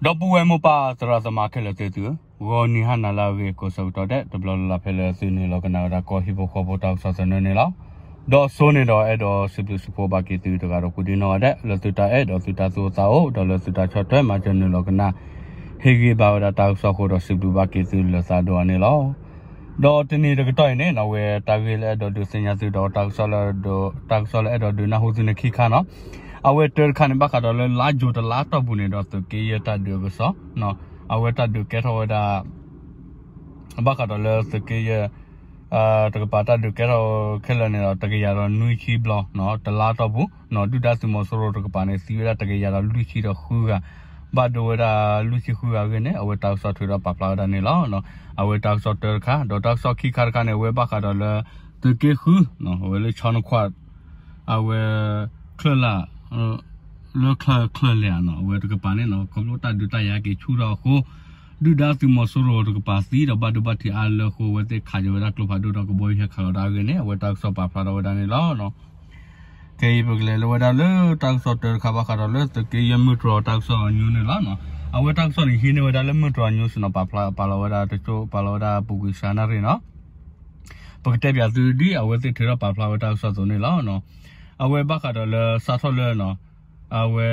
ဒီပုၢ်ဝဲၢ်မိၢ်ပၢ်သရၣ်သမါခဲလၢာ်သ့ၣ်သုဧၢ, ဂီၤနံၤဟါနၤလၢအဂ့ၤကိးဆၢကတီၢ်ဒဲး တဘျီလၢ်လၢ်ဖဲလၢသုနုာ်လီၤကနၣ်ဝဲဒၣ်ကီၢ်ဟံၣ်ဖိဃီဖိတၢ်ကစီၣ်သနၢၣ်န့ၣ်လီၤ. ဒီးစိန့ၣ်ဒီးအဲၣ်ဒိးစံးဘျုးစံးဖှိၣ်ဘၣ်က့ၤသုတဂၤဒီးကိးဒံနီၢ်ဂၤဒဲး လၢသုတၢ်အဲၣ်ဒီးသုတၢ်သူၣ်အိၣ်သးအိၣ် ဒီးလၢသုတၢ်ဆီၣ်ထွဲမၤစၢၤနုာ်လီၤကနၣ် ဟ့ၣ်ဂံၢ်ဘါဝဲဒၣ်တၢ်ကစီၣ်အဃိဒီးစံးဘျုးဘၣ်က့ၤသုလၢသးဒိၣ်အါန့ၣ်လီၤ. ဒီးတနံၤတကတီၢ်အံၤန့ၣ် အဝဲတၢ်ဂ့ၢ်လၢအဲၣ်ဒိးဒုးသ့ၣ်ညါသုဒီး တၢ်ကစီၣ်လၢအဲၣ်ဒိးဒုးနၢ်ဟူသုန့ၣ်ခံခါနီၤ, အဝဲတၢတခါန့ၣ် ဘၣ်ဃးဒီးလၢလါယူၤတလါတီၢ်ပူၤန့ၣ်ဒီး သုးက့ယဲၢ်တၢ်ဒုးအကစီၣ် အဝဲတၢ်ဒုးကဲထီၣ်ဝဲဒၣ် ဘၣ်ဃးဒီးလၢသုးက့ယဲၢ် တကပၤတၢ်ဒုးကဲထီၣ်ခဲလၢာ်န့ၣ်ဒီး တကယၤဒီးနွံဆံဘျီ တလါတီၢ်ပူၤ ဒုၣ်ဒါသုးမီၤစိရိၤတကပၤန့ၣ် သံဝဲဒၣ်တကယၤဒီးလွံၢ်ဆံဒီးဃုဂၤ, ဘၣ်ဒိဝဲဒၣ်လွံၢ်ဆံဃုဂၤအဂ့ၢ်န့ၣ် အဝဲတၢ်ကစီၣ်ထုးထီၣ်ပာ်ဖျါဝဲဒၣ်န့ၣ်လီၤ. အဝဲတၢ်ကစီၣ်တၢတခါ ဒီးတၢ်ကစီၣ်ခံခါတခါန့ၣ် အဝဲဘၣ်ဃးဒီးလၢ သုးက့ဃု အဝဲလၢဆီနခွး အဝဲ ချၢၣ်လၢ် လၢချၢၣ်ချၢၣ်လဲၣ်နီၤ အဝဲတကပၤန့ၣ်နီၤ ခီဖျိတၢ်ဒုးတၢ်ယၤက့ၤဆူၣ်ထီၣ်အဃိ ဒုၣ်ဒါသုးမီၤစိရိၤတကပၤသံဒီးဘၣ်ဒိဘၣ်ထံးအါလၢအဃိ အဝဲသ့ၣ်ခးယီၤဝဲဒၣ်ကျိဖးဒိၣ်ဒီးကဘီယူၤဟဲခးလီၤဒၣ်အဂ့ၢ်န့ၣ် အဝဲတၢ်ကစီၣ်ပာ်ဖျါထီၣ်ဝဲဒၣ်န့ၣ်လီၤ. ခဲအံၤပကလဲၤလၢဝဲဒၣ်လၢတၢ်ကစီၣ်တၢတခါဘၣ်ဃးဒီးလၢသုးက့ယဲၢ်မုၢ်တြီၤတၢ်ကစီၣ်အညိန့ၣ်လီၤ. အဝဲတၢ်ကစီၣ်န့ၣ်ဟံးန့ၢ်ဝဲဒၣ်လၢမုၢ်တြီၤအညိစ့ၢ်နီၤ ပာ်ဖျါပာ်လီၤဝဲဒၣ်တကၠိၢ် ပာ်လီၤဝဲဒၣ်ပူၤကွံာ်စှၤနၣ်ရံၣ်နီၤ ပကတဲပၠးသုဒ်အဝဲသ့ၣ်ထုးထီၣ်ပာ်ဖျါဝဲတၢ်ကစီၣ်အသိးန့ၣ်လီၤ. အဝဲဘၣ်ဃးဒီးလၢစးထီၣ်လၢ အဝဲ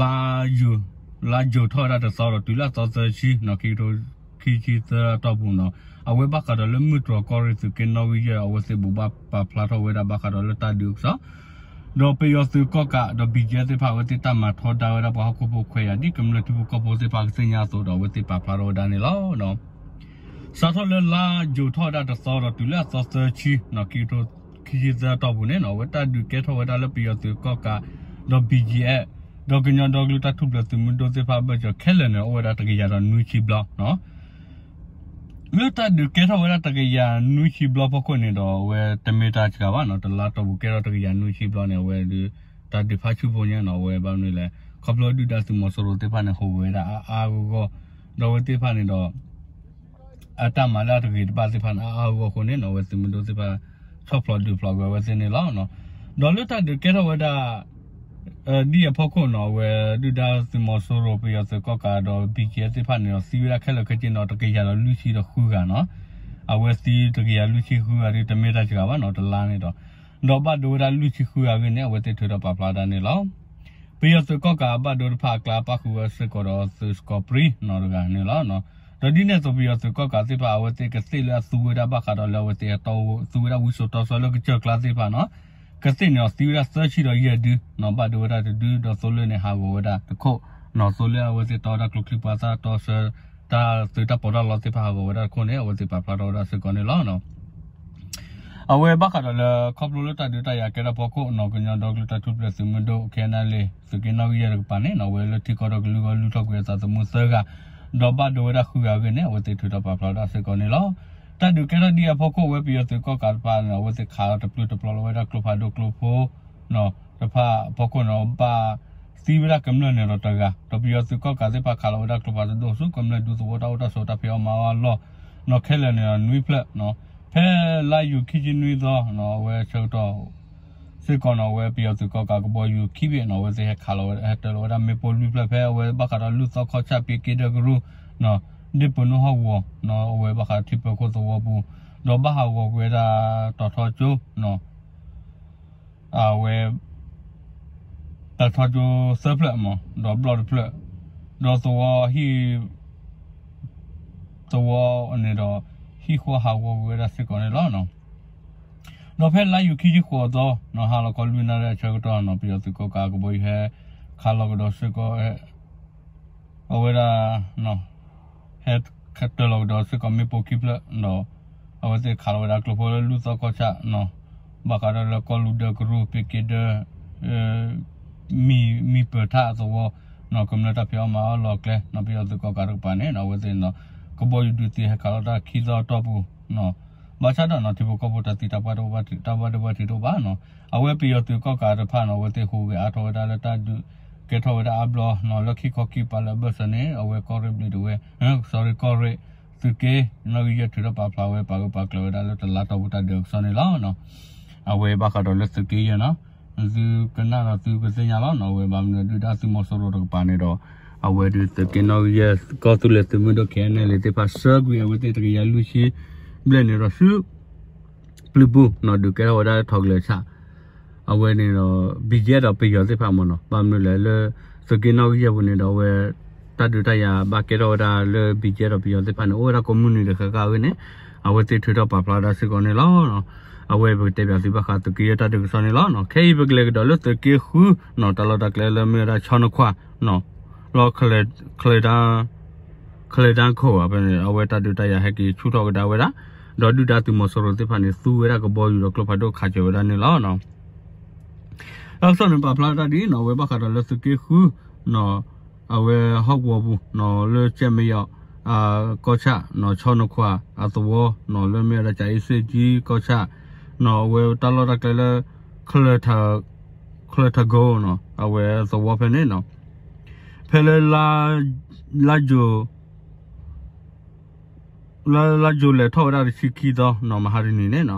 လါယူၤ လါယူၤထီၣ်ဝဲဒၣ်တသီဒီးတုၤလၢအသီသၢဆံ ခံကထိခံဆံသၢအတီၢ်ပူၤနီၤ အဝဲဘၣ်ဃးဒီးလၢမုၢ်တြီၤကီၢ်ရ့ၣ်သုးက့နီၣ်ဂံၢ်ယဲၢ် အဝဲသ့ၣ်ဘိးဘၣ်ပာ်ဖျါထီၣ်ဝဲဒၣ်ဘၣ်ဃးဒီးလၢတၢ်ဒုးအကစီၣ် ဒီးပယီၤသုးကီၣ်ကးဒီး ဘံၣ်ကၠဲသ့ၣ်တဖၣ် အဝဲသ့ၣ်တၢ်မၤထီဒါဝဲဒၣ်ပှၤဟီၣ်ခိၣ်ဖိခွဲးယာ်ဒ်ကမျၢၢ်ထံဖိကီၢ်ဖိသ့ၣ်တဖၣ်ကသ့ၣ်ညါအသိးဒီး အဝဲသ့ၣ်ပာ်ဖျါထီၣ်ဝဲဒၣ်န့ၣ်လီၤ. စးထီၣ်လၢလါယူၤထီၣ်ဝဲဒၣ်တသီဒီးတုၤလၢအသီသၢဆံ ခံကထိခံဆံသၢအတီၢ်ပူၤန့ၣ်နီၤ အဝဲတၢ်ဒုးကဲထီၣ်ဝဲဒၣ်လၢပယီၤသုးကီၣ်ကး ဒီး ဘံၣ်ကၠဲ ဒီးကညီဒီကလုာ်တၢ်ထူၣ်ဖျဲးသုးမုၢ်ဒိၣ်သ့ၣ်တဖၣ်အဘၢၣ်စၢၤခဲလၢာ်န့ၣ် အိၣ်ဝဲဒၣ်တကယၤဒီးနွံဆံဘျီ လၢတၢ်ဒုးကဲထီၣ်ဝဲဒၣ်တကယၤနွံဆံဘျီဖီခိၣ်န့ၣ်ဒီး အဝဲတမ့ၢ်တၢ်စှၤဘၣ်နီၤ တလါတီၢ်ပူၤကဲထီၣ်တကယၤနွံဆံဘျီန့ၣ် အဝဲဒုး တၢ်ဒုးဖးဆူၣ်ဖိညါနီၤ အဝဲဘၣ်မနုၤလဲၣ် ခီဖျိဒုၣ်ဒါသုးမီၤစိရိၤသ့ၣ်တဖၣ်န့ၣ် ဟူးဂဲၤဝဲဒၣ်အါအါဂီၢ်ဂီၢ် ဒီးအဝဲသ့ၣ်တဖၣ်န့ၣ်ဒီး အတၢ်မၤလၢအတဂ့ၤတဘၣ်သ့ၣ်တဖၣ်န့ၣ် အါအါဂီၢ်ဂီၢ်အဃိန့ၣ်နီၤ အဝဲသုးမုၢ်ဒိၣ်သ့ၣ်တဖၣ် ဆီၣ်ဖျိးဒုးဖျိးကွံာ်အဝဲသ့ၣ်န့ၣ်လီၤ. ဒီးလၢတၢ်ဒုးကဲထီၣ်ဝဲဒၣ် ဒ်အဖီခိၣ်နီၤ အဝဲဒုၣ်ဒါသုးမီၤစိရိၤ ပယီၤသုးကီၣ်ကးဒီး ဘံၣ်ကၠဲသ့ၣ်တဖၣ်န့ၣ်ဒီး သံဝဲဒၣ်ခဲလၢာ်ခဲဆ့န့ၣ်ဒီး တကယၤဒီးလွံၢ်ဆံဒီးဃုဂၤနီၤ အဝဲသံတကယၤလွံၢ်ဆံဃုဂၤဒုး တမ့ၢ်တၢ်စှၤဘၣ်နီၤ တလါန့ၣ်ဒီး ဒီးဘၣ်ဒိဝဲဒၣ်လွံၢ်ဆံဃုဂၤအဂ့ၢ်န့ၣ် အဝဲသ့ၣ်ထုးထီၣ်ပာ်ဖျါဒၣ်န့ၣ်လီၤ. ပယီၤသုးကီၣ်ကးအဘၣ်ဒိတဖၣ်အကျါ ပၣ်ဃုာ်ဝဲစ့ၢ်ကီးဒီးသုးစကီးပြံနီၤတဂၤန့ၣ်လီၤ. ဒီးဒ်န့ၣ်အသိး ပယီၤသုးကီၣ်ကးသ့ၣ်တဖၣ် အဝဲသ့ၣ်ကသ့ၣ်လၢအသူဝဲဒၣ်ဘၣ်ဃးဒီးလၢအဝဲသ့ၣ်အတီ သူဝဲဒၣ်ဝံစိာ်တီဆှၢလၢကစၢၢ်ကျါသ့ၣ်တဖၣ်နီၤ ကသ့ၣ်န့ၣ်ဒီးသံဝဲဒၣ်သၢဆံဒီးယဲၢ်ဒုနီၤ ဘၣ်ဒိဝဲဒၣ်တဒု ဒီးသိလ့ၣ်န့ၣ်ဟးဂီၤဝဲဒၣ်တခိၣ် နီၤသိလ့ၣ်အဝဲသ့ၣ်တီဝဲဒၣ်ကျိချံပှာ်သၣ်တီဆှၢ တၢ်သုးတၢ်ပီးတၢ်လီသ့ၣ်တဖၣ်ဟးဂီၤဝဲဒၣ်တခိၣ်န့ၣ် အဝဲသ့ၣ်ပာ်ဖျါထီၣ်ဝဲဒၣ်စ့ၢ်ကီးန့ၣ်လီၤ. အဝဲဘၣ်ဃးဒီးလၢ ခီဖျိလၢတၢ်ဒုးတၢ်ယၤကဲထီၣ်ဖီခိၣ်နီၤ ကညီဒီကလုာ်တၢ်ထူၣ်ဖျဲးသုးမုၢ်ဒိၣ် ခဲနၣ်လ့ၣ် သုးက့နီၣ်ဂံၢ်ယဲၢ်တကပၤန့ၣ်နီၤ အဝဲလၢထံကီၢ်ဒီးကလုာ်ဂီၢ်လုၢ်ထီၣ်ကွံာ်အသးသမူသၢဂၤ ဒီးဘၣ်ဒိဝဲဒၣ်ဃုဂၤအဂ့ၢ်န့ၣ် အဝဲသ့ၣ်ထုးထီၣ်ပာ်ဖျါဝဲဒၣ်စ့ၢ်ကီးန့ၣ်လီၤ. တၢ်ဒုးကဲထီၣ်ဒ်အဖီခိၣ် အဝဲပယီၤသုးကီၣ်ကးတဖၣ်န့ၣ် အဝဲသ့ၣ်ခးလီၤတပျုာ်တပျီၤလီၤဝဲဒၣ်ကျိဖးဒိၣ်ကျိဖိ တဖၣ်အဖီခိၣ်န့ၣ် ဘၣ်သံဝဲဒၣ်ကမျၢၢ်န့ၣ်ဒီးတဂၤ ဒီးပယီၤသုးကီၣ်ကးသ့ၣ်တဖၣ်ခးလီၤဝဲဒၣ်ကျိဖးဒိၣ်ဆူကမျၢၢ်ဒူသဝီတၢ်အိၣ်တၢ်ဆိးတၢ်ဖံးအီၣ်မၤအီၣ်အလီၢ်နီၤ ခဲလၢာ်န့ၣ်နွံဖျၢၣ်နီၤ ဖဲလါယူၤခံဆံနွံသီနီၤ အဝဲဆၢကတီၢ် စ့ၢ်ကီးနီၤ အဝဲပယီၤသုးကီၣ်ကးကဘီယူၤခံဘ့ၣ်နီၤ အဝဲသ့ၣ်ဟဲခးလီၤဝဲ ဟဲတၢၤလီၤဝဲဒၣ်မ့ၣ်ပိၢ်လွံၢ်ဖျၢၣ် ဖဲအဝဲဘၣ်ဃးဒီးလုၢ်သီခီၣ်ဆၣ်ပ့က့ဒၢကရူၢ်နီၤ ဒ့ၣ်ပနိဟီၣ်ကဝီၤနီၤ အဝဲဘၣ်ဃးဒီးထံပၢၤခိၣ်သဝီပူၤ ဒီးဘၣ်ဟးဂီၤကွံာ်ဝဲဒၣ်တီၤထီကၠိနီၤ အဝဲ တီၤထီကၠိသၢဖျၢၣ်မး ဒီးဘျီၣ်တဖျၢၣ် ဒီးသဝီဟံၣ် သဝီန့ၣ်ဒီး ဟံၣ်ဃီဟးဂီၤကွံာ်ဝဲဒၣ်စ့ၢ်ကီးန့ၣ်လီၤ. ဒီးဖဲလါယူၤခံဆံဃိးသီနီၤ ဟါလီၤခီလွံၢ်နၣ်ရံၣ်အဆၢကတီၢ်နီၤ ပယီၤသုးကီၣ်ကးကဘီယူၤဟဲခးလီၤကဒီးစ့ၢ်ကီး အဝဲဒၣ် ဟဲတၢၤလီၤကဒီးစ့ၢ်ကီးမ့ၣ်ပိၢ်ခံဖျၢၣ်ဒီး အဝဲသ့ၣ်ခးလီၤဝဲဒၣ်ကျိဖိလၢလုၢ်သီခီၣ်ဆၣ်နီၤ ဘၣ်ဃးဒီးလၢကီၢ်လူၢ်ဒၢကရူၢ် ပ့က့ဒၢ မံၤပၢၤထၣ်အသဝီနီၤ ကမျၢၢ်တၢ်ဖံးအီၣ်မၤအီၣ်လီၢ်ကျဲနီၤ ပယီၤသုးကီၣ်ကးတကပၤန့ၣ်နီၤ အဝဲသ့ၣ်နီၤ ကဘီယူၤဒုးသံဟဲခးလီၤတၢ်ခံသီအတီၢ်ပူၤနီၤ ဘၣ်ဆၣ်ဒီးနီၤ ထံဖိကီၢ်ဖိတၢ်သံတၢ်ပှၢ်တအိၣ်ဘၣ် တၢ်ဘၣ်ဒိဘၣ်ထံးတအိၣ်ဘၣ်နီၤ အဝဲပယီၤသုးကီၣ်ကးတဖၣ်နီၤ အဝဲသ့ၣ်ဟူးဂဲၤအါထီၣ်ဝဲဒၣ်လၢတၢ်ဒုးကဲထီၣ်ဝဲဒၣ်အါဘျီနီၤ လၢခံခီခံကပၤလၢအဘၢၣ်စၢၤန့ၣ် အဝဲကီၢ်ရ့ၣ်ဘျံးဒဝဲၢ် sorry ကီၢ်ရ့ၣ် သုးက့ နီၣ်ဂံၢ်ယဲၢ်ထုးထီၣ်ပာ်ဖျါဝဲ ပာ်ဂၢၢ်ပာ်ကျၢၤဝဲဒၣ်လၢတလါတီၢ်ပူၤတၢ်ဒုးအကစီၣ်န့ၣ်လီၤ. အဝဲဘၣ်ဃးဒီးလၢသုးက့ယဲၢ်နီၤ သုကနၣ်ဒီးသုကသ့ၣ်ညါလီၤနီၤ အဝဲဘၣ်မနုၤဒုၣ်ဒါသုးမီၤစိရိၤတကပၤန့ၣ်ဒီး အဝဲဒုးသုးက့နီၣ်ဂံၢ်ယဲၢ် ကီၢ်သူလ့ၤသုးမုၢ်ဒိၣ် ခဲအံၤန့ၣ်လံ သ့ၣ်တဖၣ် ဆှၢကွံာ်အဝဲသ့ၣ်တကယၤလွံၢ်ဆံဘျဲၣ်န့ၣ်ဒီးဆူ ပျုၤပူၤနီၤ ဒုးကဲထီၣ်ဝဲဒၣ်လၢထီၣ်ကလဲၤဆၣ် အဝဲန့ၣ်ဒီး ဘံကဲဒီးပယီၤသ့ၣ်တဖၣ်မ့ၢ်နီၤ ဘၣ်မနုၤလဲၣ်လၢ သုးက့နီၣ်ဂံၢ်ယဲၢ်ပူၤန့ၣ်ဒီးအဝဲ တၢ်ဒုးတၢ်ယၤဘၣ်ကဲထီၣ်ဝဲဒၣ်လၢဘံကဲဒီးပယီၤသ့ၣ်တဖၣ်န့ၣ် အိၣ်ဝဲဒၣ်ကိးမုၢ်နံၤတဃၣ်ဃၣ်အဂ့ၢ်န့ၣ် အဝဲသ့ၣ်ထုးထီၣ်ပာ်ဖျါဒၣ်စ့ၢ်ကီးန့ၣ်လီၤ. အဝဲပကတဲပၠးသုဘၣ်ဃးသုးက့ယဲၢ်တၢ်ဒုးကစီၣ်န့ၣ်လီၤ. ခဲအံၤပကလဲၤကဒီးလၢသုးက့ဃုနီၤ တၢ်လီၢ်တၢ်ကျဲလၢမ့ၢ်ဝဲဒၣ်ဆီနခွါနီၤ လၢ ချၢၣ်တၢ်ခိၣ် ဖဲန့ၣ် အဝဲတၢ်ဒုးတၢ်ယၤဟဲက့ၤဆူၣ်ထီၣ်ကဒါဝဲဒၣ် ဒီးဒုၣ်ဒါသုးမီၤစိရိၤသ့ၣ်တဖၣ်န့ၣ် သူဝဲဒၣ်ကဘီယူၤဒီးကျိဖးဒိၣ်ခးစၢၤဝဲဒၣ်န့ၣ်လီၤ. တၢ်ကစီၣ်န့ၣ်ပာ်ဖျါတၢ်ဒ်အံၤနီၤ အဝဲဘၣ်ဃးဒီးလၢသုးက့ဃုနီၤ အဝဲဟီၣ်ကဝီၤပူၤနီၤ လၢကၠဲၣ်မယီၤ ကီၢ်ဆၣ်နီၤ ဆီနခွါအသဝီနီၤ လၢမ့ၢ်ဝဲဒၣ်ကၠၤအ့စ့ၣ်ကၠံကီၢ်ဆၣ်နီၤ အဝဲတၢ်လီၢ်တၢ်ကျဲလၢ ချၢၣ်ထၢၣ်ကိနီၤ အဝဲသဝီဖဲန့ၣ်နီၤ ဖဲလၢ လါယူၤ လါ လါယူၤလဲၤထီၣ်ဝဲဒၣ်တဆံခံသီနီၤ မဟါတနံၤန့ၣ်နီၤ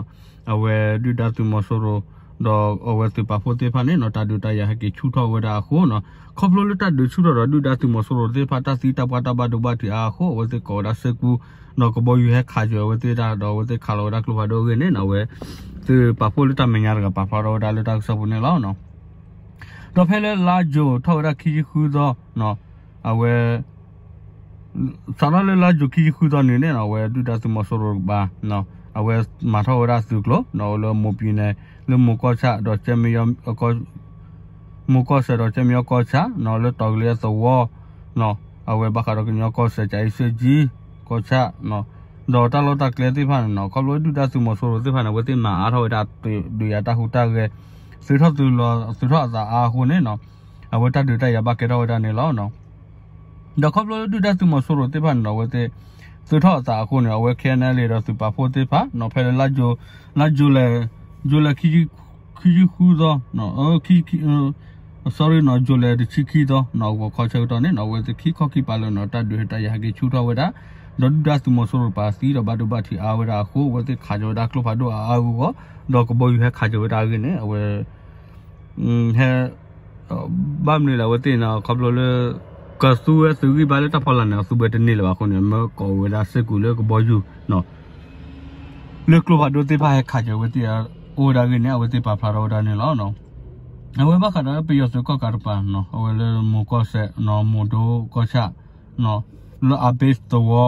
အဝဲဒုၣ်ဒါသုးမီၤစိရိၤ ဒီးအဝဲသုးပာ်ဖှိၣ်သ့ၣ်တဖၣ်န့ၣ်နီၤ တၢ်ဒုးတၢ်ယၤဟဲက့ၤဆူၣ်ထီၣ်ဝဲဒၣ်အဃိနီၤ ခီဖျိလၢတၢ်ဒုးဆူၣ်ထီၣ်ဒီးဒုၣ်ဒါသုးမီၤစိရိၤသ့ၣ်တဖၣ် တၢ်သံတၢ်ပှၢ်တၢ်ဘၣ်ဒိဘၣ်ထံးအါအဃိ အဝဲသ့ၣ်ကိးဝဲဒၣ်စ့ၢ်ကီးနီၤ ကဘီယူၤဟဲခးစၢၤအဝဲသ့ၣ်တၢ် ဒီးအဝဲသ့ၣ်ခးလီၤဝဲဒၣ်ကျိဖးဒိၣ်အဂ့ၢ်န့ၣ်နီၤ အဝဲ သုးပာ်ဖှိၣ်လၢတၢ်မဲာ်ညါတဂၤပာ်ဖျါထီၣ်ဝဲဒၣ်လၢတၢ်ကစီၣ်ပူၤန့ၣ်လီၤ. ဒီးဖဲလၢလါယူၤထီၣ်ဝဲဒၣ်ခံဆံဃုသီ အဝဲ စးထီၣ်လၢလါယူၤခံဆံဃုသီန့ၣ်န့ၣ် အဝဲဒုၣ်ဒါသုးမီၤစိရိၤတကပၤ အဝဲမၤထီၣ်ဝဲဒၣ်သုးကျိၤ လၢမိၢ်ပံၤန့ၣ် လၢမိၢ်ကီၢ်ဆၣ်ဒီးကၠဲၣ်မယီၤ မိၢ်ကီၢ်စဲၣ်ဒီးကၠဲၣ်မယီၤကီၢ်ဆၣ် လၢတီၤကလံၤအသဝီ အဝဲဘၣ်ဃးဒီးကညီကီၢ်စဲၣ် ကၠၤအ့စ့ၣ်ကၠံကီၢ်ဆၣ် ဒီးတၢ်လီၢ်တၢ်ကျဲသ့ၣ်တဖၣ်န့ၣ်နီၤ ခီဖျိဒုၣ်ဒါသုးမီၤစိရိၤသ့ၣ်တဖၣ်န့ၣ် အဝဲသ့ၣ်မၤအါထီၣ်ဝဲဒၣ် ဒုးယၤတၢ်ဟူးတၢ်ဂဲၤ သုးထီၣ်သုးလီၤ သုးထီၣ်အသးအါအဃိန့ၣ်နီၤ အဝဲတၢ်ဒုးတၢ်ယၤဘၣ်ကဲထီၣ်ဝဲဒၣ်န့ၣ်လီၤ. ဒီးခီဖျိဒုၣ်ဒါသုးမီၤစိရိၤသ့ၣ်တဖၣ်န့ၣ်ဒီး အဝဲသ့ၣ် သုးထီၣ်အသးအဃိန့ၣ် အဝဲ ခဲအံၤန့ၣ်လံ ဒီးသုးပာ်ဖှိၣ်သ့ၣ်တဖၣ်နီၤ ဖဲလၢ လါယူၤလဲၣ် ယူၤလဲၣ် ခံဆံဃုသီ sorry နီၤ ယူၤလဲၣ်တဆံခံသီနီၤ ဂီၤခီဆၢကတီၢ်န့ၣ်နီၤ အဝဲသ့ၣ်ခံခီခံပၤလၢာ်နီၤ တၢ်ဒုးတၢ်ယၤဟဲက့ၤဆူၣ်ထီၣ်ဝဲဒၣ် ဒီးဒုၣ်ဒါသုးမီၤစိရိၤပာ်သံဒီးဘၣ်ဒိဘၣ်ထံးအါဝဲဒၣ်အဃိ အဝဲသ့ၣ်ခးစၢၤဝဲဒၣ်ကျိဖးဒိၣ်အါအါဂီၢ်ဂီၢ် ဒီးကဘီယူၤဟဲခးစၢၤဝဲဒၣ်အဂ့ၢ်န့ၣ် အဝဲ ဟဲ ဘၣ်မနုၤလဲၣ် အဝဲသ့ၣ်န့ၣ် ခီဖျိလၢ ကသူဝဲသုးဂံၢ်ဘါလၢတၢ်ဖီလာ်န့ၣ် အသူဝဲတန့ၢ်လၢၤဘၣ်အဃိန့ၣ် မၢကိးဝဲဒၣ်စ့ၢ်ကီးလၢကဘီယူၤ လၢကျိဖးဒိၣ်သ့ၣ်တဖၣ်ဟဲခးစၢၤဝဲသ့ၣ် အိၣ်ဝဲဒၣ်အဂ့ၢ်န့ၣ် အဝဲသ့ၣ်ပာ်ဖျါထီၣ်ဝဲဒၣ်န့ၣ်လီၤ. အဝဲဘၣ်ဃးဒီးလၢပယီၤသုးကီၣ်ကးတကပၤနီၤ အဝဲလၢမိၢ်ကီၢ်စဲၣ်နီၤ မိၢ်ဒိကီၢ်ဆၣ် လၢအဘ့ၣ်သဝီ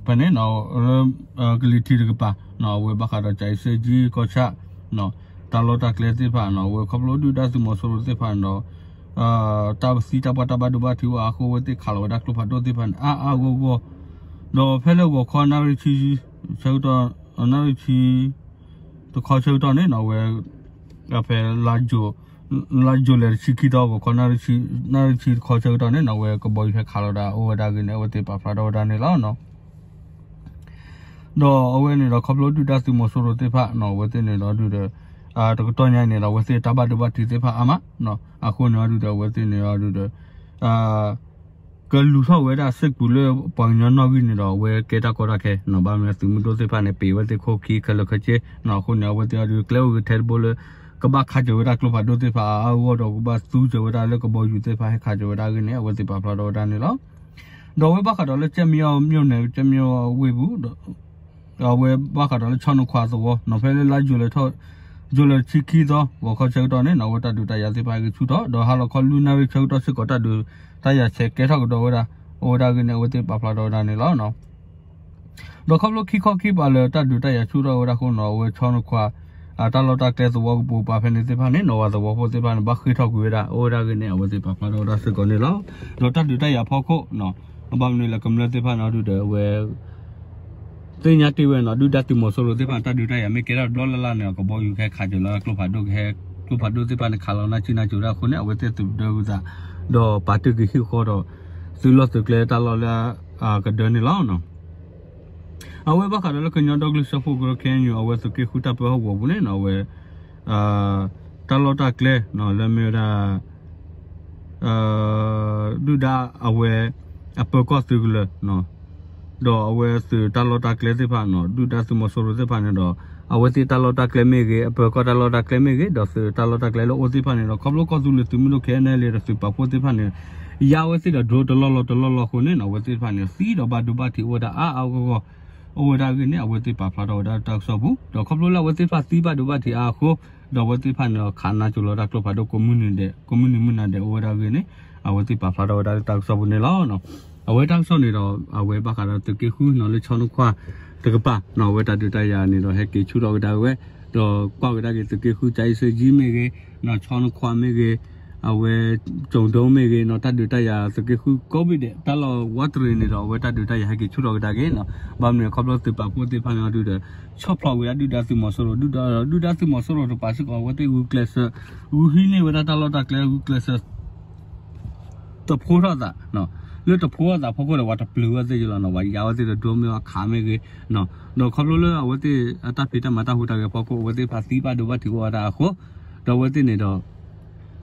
ဖဲန့ၣ်နီၤ လၢ ကလံၤထံးတကပၤနီၤ အဝဲဘၣ်ဃးဒီးကၠၤအ့စ့ၣ်ကၠံကီၢ်ဆၣ်နီၤ တၢ်လီၢ်တၢ်ကျဲသ့ၣ်တဖၣ်နီၤ အဝဲခီဖျိဒုၣ်ဒါသုးမီၤစိရိၤသ့ၣ်တဖၣ်န့ၣ်ဒီး တၢ်သံတၢ်ပှၢ်တၢ်ဘၣ်ဒိဘၣ်ထံးအိၣ်အါအဃိ အဝဲသ့ၣ်ခးလီၤဝဲဒၣ်ကျိဖးဒိၣ်သ့ၣ်တဖၣ်န့ၣ် အါအါဂီၢ်ဂီၢ် ဒီးဖဲလၢဂီၤခီနၣ်ရံၣ်ဆံ ဆၢကတီၢ် နၣ်ရံၣ်ဆံ တခီဆၢကတီၢ်န့ၣ်နီၤ အဝဲ ဖဲ လါယူၤလဲၣ်တဆံခံသီ ဂီၤခီ နၣ်ရံၣ်ဆံတခီဆၢကတီၢ်န့ၣ်နီၤ အဝဲကဘီယူၤဟဲခးလီၤဒၣ်အိၣ်ဝဲဒၣ်အဂ့ၢ်န့ၣ် အဝဲသ့ၣ်ပာ်ဖျါထီၣ်ဝဲဒၣ်န့ၣ်လီၤ. ဒီးအဝဲန့ၣ်ဒီးခီဖျိဒုၣ်ဒါသုးမီၤစိရိၤသ့ၣ်တဖၣ်နီၤ အဝဲသ့ၣ်န့ၣ်ဒီးဒုးဒီး တကတီၢ်ညါအံၤန့ၣ်ဒီး အဝဲသ့ၣ်တၢ်ဘၣ်ဒိဘၣ်ထံးသ့ၣ်တဖၣ်အါမး အဃိန့ၣ်အီၤဒုးဒီး အဝဲသ့ၣ်န့ၣ်အီၤဒုးဒီး ကလူၤထီၣ်ဝဲဒၣ်စ့ၢ်ကီးလၢပှၤကညီနီၣ်ဂံၢ်န့ၣ်ဒီး အဝဲကဲတၢ်ကီတၢ်ခဲနီၤ ဘၣ်မနုၤသုးမုၢ်ဒိၣ်သ့ၣ်တဖၣ်န့ၣ် ပံးဝဲသ့ၣ်ခိၣ်ခံခဲလၢာ်ခဲဆ့နီၤ အဃိန့ၣ် အဝဲသ့ၣ်အီၤဒုးကျဲအိၣ်ဂ့ၤထဲတဘိလၢ ကဘၣ်ခးစၢၤဝဲဒၣ်ကျိဖးဒိၣ်သ့ၣ်တဖၣ်အါအါဂီၢ်ဂီၢ်ဒီး ကဘၣ်သူစၢၤဝဲဒၣ်လၢကဘီယူၤသ့ၣ်တဖၣ်ဟဲခးစၢၤဝဲဒၣ်အဂ့ၢ်န့ၣ် အဝဲသ့ၣ်ပာ်ဖျါထီၣ်ဝဲဒၣ်န့ၣ်လီၤ. ဒီးအဝဲဘၣ်ဃးဒီးလၢကၠဲၣ်မယီၤ မြို့နယ် ကၠဲၣ်မယီၤဝ့ၢ်ပူၤ အဝဲဘၣ်ဃးဒီးလၢဆီနခွါသဝီနီၤ ဖဲလၢလါယူၤလဲၣ် ယူၤလဲၣ်တဆံခံသီ ဂီၤခီဆၢကတီၢ်န့ၣ်နီၤ အဝဲတၢ်ဒုးတၢ်ယၤသ့ၣ်တဖၣ်ဟဲက့ၤဆူၣ်ထီၣ် ဒီးဟါလီၤခီလွံၢ်နၣ်ရံၣ်ဆၢကတီၢ်စ့ၢ်ကီး တၢ်ဒုးတၢ်ယၤဆဲးကဲထီၣ်ကဒီးဝဲဒၣ် အိၣ်ဝဲဒၣ်အဂ့ၢ်န့ၣ် အဝဲသ့ၣ်ပာ်ဖျါထီၣ်ဝဲဒၣ်န့ၣ်လီၤ. ဒီးခီဖျိခံခီခံပၤလၢာ်တၢ်ဒုးတၢ်ယၤဆူၣ်ထီၣ်ဝဲဒၣ်အဃိနီၤ အဝဲဆီနခွါ တၢ်လီၢ်တၢ်ကျဲသဝီကပူၤပၤဖဲန့ၣ်သ့ၣ်တဖၣ်န့ၣ်နီၤ ဝဲသဝီဖိသ့ၣ်တဖၣ်န့ၣ် ဘၣ်ဃ့ၢ်ထီၣ်ကွံာ်ဝဲဒၣ် အိၣ်ဝဲဒၣ်အဂ့ၢ်န့ၣ် အဝဲသ့ၣ်ပာ်ဖျါထီၣ်ဝဲဒၣ်စ့ၢ်ကီးန့ၣ်လီၤ. ဒီးတၢ်ဒုးတၢ်ယၤဖီခိၣ်နီၤ ဘၣ်မနုၤလဲၣ် ကမျၢၢ်သ့ၣ်တဖၣ်န့ၣ်အီၤဒုးဒီး အဝဲ သ့ၣ်ညါတ့ၢ်ဝဲနီၤ ဒုၣ်ဒါသုးမီၤစိရိၤသ့ၣ်တဖၣ်န့ၣ် တၢ်ဒုးတၢ်ယၤမ့ၢ်ကဲထီၣ်တဘျီလၢ်လၢ်န့ၣ် ကဘီယူၤကဟဲခးစၢၤလၢကျိဖးဒိၣ် ကဟဲ ကျိဖးဒိၣ်သ့ၣ်တဖၣ်န့ၣ် ခးလီၤနၢ်ဆံၣ်နၢ်စိၤဒၣ်အဃိန့ၣ် အဝဲသ့ၣ်သုးဒၢဝံသး ဒီးပာ်တ့ၢ်က့ၤဟံၣ်ဃီဒီး သုးလီၢ်သုးကျဲတၢ်လီၢ်လၢ ကဒၢန့ၣ်လီၤ. အဝဲဘၣ်ဃးဒီးလၢကညီဒီကလုာ်စၢဖှိၣ်ကရၢ ခဲအံၤ အဝဲသုးက့ဃုတၢ်ပၢဟီၣ်ကဝီၤပူၤန့ၣ်နီၤ အဝဲ တၢ်လီၢ်တၢ်ကျဲနီၤ လၢမ့ၢ်ဝဲဒၣ် ဒုၣ်ဒါအဝဲ အပၢၤကီၢ်သုးကလၢၤနီၤ ဒီးအဝဲသုးတၢ်လီၢ်တၢ်ကျဲသ့ၣ်တဖၣ်နီၤ ဒုၣ်ဒါသုးမီၤစိရိၤသ့ၣ်တဖၣ်န့ၣ်ဒီး အဝဲသ့ၣ်တၢ်လီၢ်တၢ်ကျဲမ့ၢ်ဂ့ၤ အပၢၤကီၢ်တၢ်လီၢ်တၢ်ကျဲမ့ၢ်ဂ့ၤ ဒီးသုးတၢ်လီၢ်တၢ်ကျဲလၢအိၣ်သ့ၣ်တဖၣ်န့ၣ်ဒီး ခီဖျိကီၢ်သူလ့ၤသုးမုၢ်ဒိၣ် ခဲအံၤန့ၣ်လံ ဒီးသုးပာ်ဖှိၣ်သ့ၣ်တဖၣ်န့ၣ် ယါဝဲသ့ၣ်ဒီး drone တလီၢ်လီၢ်တလီၢ်လီၢ်အဃိန့ၣ်နီၤ အဝဲသ့ၣ်တဖၣ်န့ၣ်ဒီး သံဒီးဘၣ်ဒိဘၣ်ထံးအိၣ်ဝဲဒၣ်အါအါဂီၢ်ဂီၢ် အိၣ်ဝဲဒၣ်အဂ့ၢ်န့ၣ် အဝဲသ့ၣ်ပာ်ဖျါထီၣ်ဝဲဒၣ်တၢ်ကစီၣ်ပူၤ ဒီးခီဖျိလၢအဝဲသ့ၣ်တဖၣ်သံဘၣ်ဒိဘၣ်ထံးအါအဃိ ဒီးအဝဲသ့ၣ်တဖၣ်န့ၣ်ဒီး ခးနါစိၤလီၤတၢ်ကျိဖးဒိၣ်ကိးမုၢ်နံၤဒဲး ကိးမုၢ်နံၤမုၢ်နၤဒဲးအိၣ်ဝဲဒၣ်အဂ့ၢ်န့ၣ် အဝဲသ့ၣ်ပာ်ဖျါထီၣ်ဝဲဒၣ်လၢတၢ်ကစီၣ်ပူၤန့ၣ်လီၤ. အဝဲတၢ်ကစီၣ်န့ၣ်ဒီး အဝဲဘၣ်ဃးဒီးသုးက့ဃုနီၤ လၢဆီနခွါတကပၤနီၤ အဝဲတၢ်ဒုးတၢ်ယၤန့ၣ်ဒီး ဟဲက့ၤဆူၣ်ထီၣ်ကဒါက့ၤဝဲ ဒီးကွၢ်ကဒါက့ၤသုးက့ဃု ကၠၤအ့စ့ကၠံမ့ၢ်ဂ့ၤ နီၤ ဆီနခွါမ့ၢ်ဂ့ၤ အဝဲ ကၠိၤဒိမ့ၢ်ဂ့ၤနီၤ တၢ်ဒုးတၢ်ယၤသုးက့ဃုကိးဘ့ၣ်ဒဲး တၢ်လီၢ်ဝးတရံးန့ၣ်ဒီး အဝဲတၢ်ဒုးတၢ်ယၤဟဲက့ၤဆူၣ်ထီၣ်ကဒါက့ၤနီၤ ဘၣ်မနုၤခီဖျိသုးပာ်ဖှိၣ်သ့ၣ်တဖၣ်န့ၣ်အီၤဒုးဒီး ဆီၣ်ဖျိးဝဲဒၣ်ဒုၣ်ဒါသုးမီၤစိရိၤ ဒုၣ်ဒါ ဒုၣ်ဒါသုးမီၤစိရိၤတပၤစ့ၢ်ကီး အဝဲသ့ၣ်ဂုာ်ကျဲးစၢး ဂုာ်ဟံးန့ၢ်ဝဲဒၣ်တၢ်လီၢ်တၢ်ကျဲ ဂုာ်ကျဲးစၢး တဖိးထီၣ်သး လၢတဖိးထီၣ်သးဖီခိၣ်ဒီး ပှၤတပျုာ်ဝဲသ့ၣ်ယလီၤနီၤ ပှၤယါဝဲသ့ၣ်ဒီး drone မ့ၢ်အခးမ့ၢ်ဂ့ၤ ဒီးခီဖျိလၢအဝဲသ့ၣ်အတၢ်ဖံးတၢ်မၤတၢ်ဟူးတၢ်ဂဲၤဖီခိၣ် အဝဲသ့ၣ်တဖၣ်သံဘၣ်ဒိဘၣ်ထံးအိၣ်ဝဲဒၣ်အဃိ ဒီးအဝဲသ့ၣ်န့ၣ်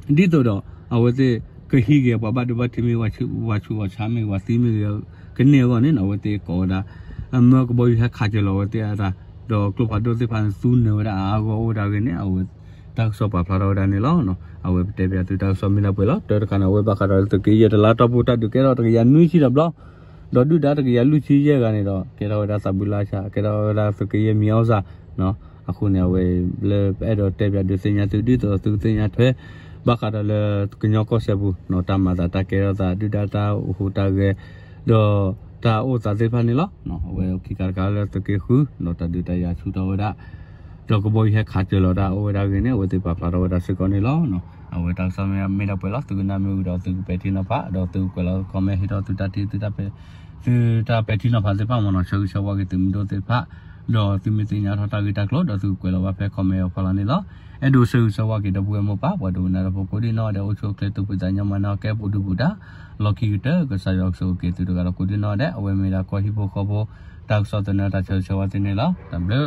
ဒီး ဒ်သိးဒီး အဝဲသ့ၣ်ကဟံးက့ၤပှၤဘၣ်ဒိဘၣ်ထံးမ့ၢ်ဂ့ၤ ပှၤဆူးပှၤဆါမ့ၢ်ဂ့ၤ ပှၤသံမ့ၢ်ဂ့ၤ ကန့ၢ်အဂီၢ်န့ၣ်နီၤ အဝဲသ့ၣ်ကိးဝဲဒၣ် အမၢကဘီယူၤဟဲခးစၢၤလီၤအဝဲသ့ၣ်အတၢ် ဒီးကျိဖးဒိၣ်သ့ၣ်တဖၣ်န့ၣ် သူနၢၤဝဲဒၣ်အါအါဂီၢ်ဂီၢ်အိၣ်ဝဲဒၣ်အဂ့ၢ်န့ၣ် အဝဲတၢ်ကစီၣ်ပာ်ဖျါထီၣ်ဝဲဒၣ်န့ၣ်လီၤ. အဝဲပတဲပၠးသုတၢ်ကစီၣ်မ့ၢ်ဒၣ်ပှဲၤလီၤ. တၢတခါန့ၣ် အဝဲဘၣ်ဃးဒီးသုးက့ယဲၢ်တလါတီၢ်ပူၤ တၢ်ဒုးကဲထီၣ်တကယၤနွံဆံဒီးဘျီ ဒီးဒုၣ်ဒါတကယၤလွံၢ်ဆံယဲၢ်ဂၤန့ၣ်ဒီး ကဲထီၣ်ဝဲဒၣ်သးဘုလါဆး ကဲထီၣ်ဝဲဒၣ်သုးက့ယဲၢ်မံၤအီၣ်စၢ် အဃိန့ၣ် အဝဲလၢပအဲၣ်ဒိးတဲပၠးဒုးသ့ၣ်ညါသု ဒ်သိးသုကသ့ၣ်ညါထွဲ ဘၣ်ဃးဒီးလၢကညီကီၢ်စဲၣ်ပူၤနီၤ တၢ်မၤသးတၢ်ကဲထီၣ်သး ဒုၣ်ဒါတၢ်အိၣ်ဟူးတၢ်ဂဲၤ ဒီးတၢ်အိၣ်သးသ့ၣ်တဖၣ်န့ၣ်လီၤ. အဝဲခံခါတခါလၢသုးက့ဃု ဒီးတၢ်ဒုးတၢ်ယၤဆူၣ်ထီၣ်ဝဲဒၣ် ဒီးကဘီယူၤဟဲခးစၢၤလီၤတၢ်အိၣ်ဝဲဒၣ်အဂ့ၢ်န့ၣ် အဝဲသ့ၣ်ပာ်ဖျါထီၣ်ဝဲဒၣ်စ့ၢ်ကီးန့ၣ်လီၤ. အဝဲတၢ်ကစီၣ်မ့ၢ်ဒၣ်ပှဲၤလီၤ. သုကနၣ်မ့ၢ်ဝံၤဒီးသုကပဲာ်ထံနီၤဖး ဒီးသုကကွဲးလီၤ comment ဟ့ၣ်ထီၣ်သုတၢ်ထံၣ် သုတၢ်ပဲာ်ထံနီၤဖးသ့ၣ်တဖၣ်မ့ၢ်နီၤ ဆၢဂ့ၤဆၢဝါက့ၤသုးမုၢ်ဒိၣ်သ့ၣ်တဖၣ် ဒီးသုမ့ၢ်သ့ၣ်ညါထီၣ်တၢ်ဂ့ၢ်တၢ်ကျိၤ ဒီးသုကကွဲးလီၤဘၣ်ဖဲ comment အဖီလာ်န့ၣ်လီၤ. အဲၣ်ဒိးဆၢဂ့ၤဆၢဝါက့ၤဒီပုၢ်ဝဲၢ်မိၢ်ပၢ် ပှၤဒိကနၣ်တၢ်ဖိကိးဒံနီၢ်ဒဲး အိၣ်ဆူၣ်အိၣ်ချ့ အိၣ်ဆူၣ်အိၣ်ချ့သူၣ်ဖှံသးညီမၤနၢၤကဲပူၤဒုပူၤတၢ် လီၢ်ခံကတၢၢ် ကစၢ်ယွၤကဆိၣ်ဂ့ၤက့ၤသုတဂၤဒီးကိးဒံနီၢ်ဒဲး အဝဲမ့ၢ်ဒၣ်ကီၢ်ဟံၣ်ဖိဃီဖိ တၢ်ကစီၣ်သနၢၣ်တၢ်ဆၢဂ့ၤဆၢဝါသုန့ၣ်လီၤ. တၢ်ဘျုး